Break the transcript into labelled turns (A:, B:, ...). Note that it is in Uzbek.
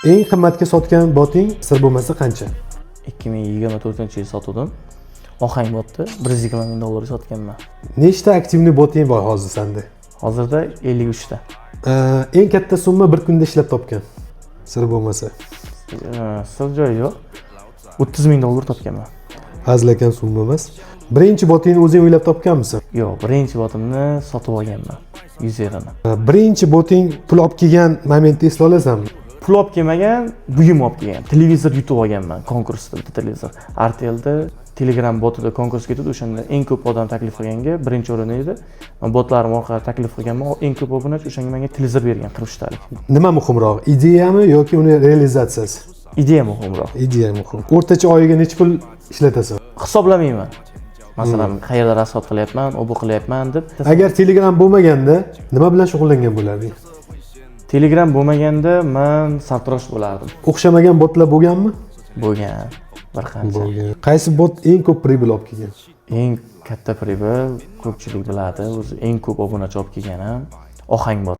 A: Eng qimmatga sotgan boting, sir bo'lmasa, qancha?
B: 2024 yil sotuvdim. Ohang botni 120 ming dollarga sotganman.
A: Nechta активный boting bor hozir senda?
B: Hozirda 53 ta.
A: Eng katta summa bir kunda ishlab topgan, sir bo'lmasa?
B: Sir joyi yo'q. 30 ming dollar topganman.
A: Hazilakam summa emas. Birinchi botingni o'zing o'ylab topganmisan?
B: Yo'q, birinchi botimni sotib olganman. Yuzerini.
A: Birinchi boting pul olib kelgan momentni eslay olasanmi?
B: Pul olib kelmagan, buyum olib kelgan. Televizor yutib olganman konkursda, bitta televizor. Artelda Telegram botida konkurs ketdi, o'shanda eng ko'p odam taklif qilganga birinchi o'rin edi. Man botlarim orqali taklif qilganman, eng ko'p obunachi o'shanga menga televizor bergan, 43 talik.
A: Nima muhimroq, ideyami yoki uni realizatsiyasi?
B: Ideya muhimroq.
A: Ideya muhim. O'rtacha oyiga necha pul ishlatasan?
B: Hisoblamayman. Masalan, qayerda расход qilyapman, u bu qilyapman deb.
A: Agar Telegram bo'lmaganda, nima bilan shug'ullangan bo'larding?
B: Telegram bo'lmaganda, man sartarosh bo'lardim.
A: O'xshamagan botlar bo'lganmi?
B: Bo'lgan bir qancha.
A: Bo'lgan. Qaysi bot eng ko'p прибыль olib kelgan?
B: Eng katta прибыль, ko'pchilik biladi, o'zi eng ko'p obunachi olib kelgan ham Ohang bot.